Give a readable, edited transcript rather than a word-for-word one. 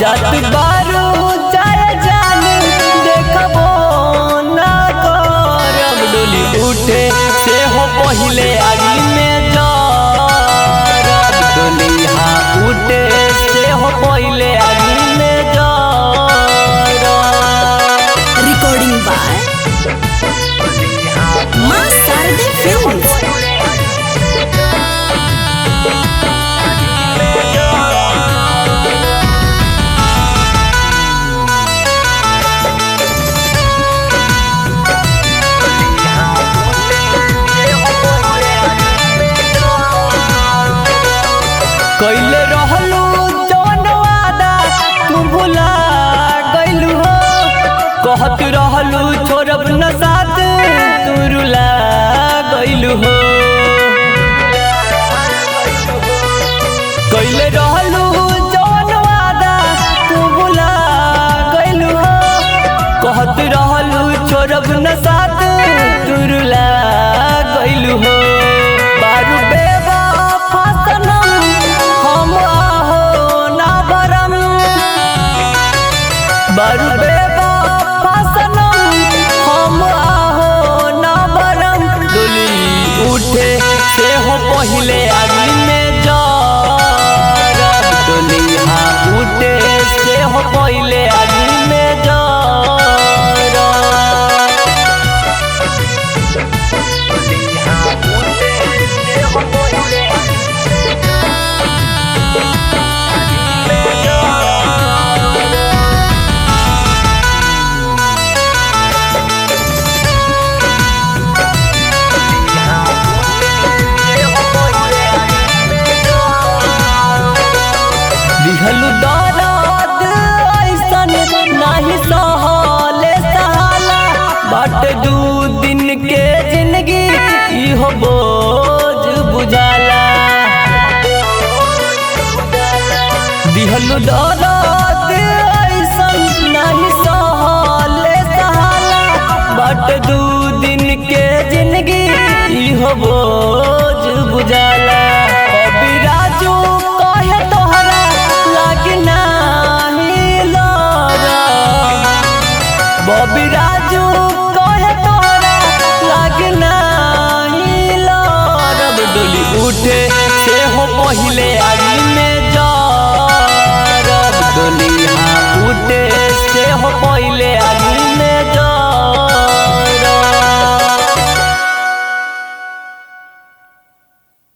जात बारू चाहे जान देखबो ना करब। डोली उठे से हो पहिले आगी में जरब। डोली हाँ उठे से हो पहिले आगी में जरब। Recording by Maa Sharde films. कैले रहलू जौन वादा तू भुला गइलू हो। कहत रहलू छोड़ब न साथ तू रुला गइलू हो। कैले रहलू जौन वादा तू भुला गइलू हो। कहत रहलू छोड़ब न साथ तू रुला गइलू हो। बारू बेवफा सनम हम आहो ना भरम। बारू बेवफा सनम हम आहो ना भरम। डोली उठे से हो पहिले आगी में जरब। डोली हाँ उठे से हो पहिले आगी में जरब। दिहलु दर्द ऐसन नाही सहले सहाला। बट दू दिन के जिंदगी इहो बोझ बुझाला। दिहलु दर्द ऐसन नाही सहले सहाला। बट दू दिन के जिंदगी इहो बोझ बुझाला। अभी राजू कहे तोहरा लागी नाही लरम। बॉबी राजू कहे तोहरा लागी नाही लरम। डोली उठे से हो पहिले आगी में जरब। डोली हाँ उठे से हो पहिले।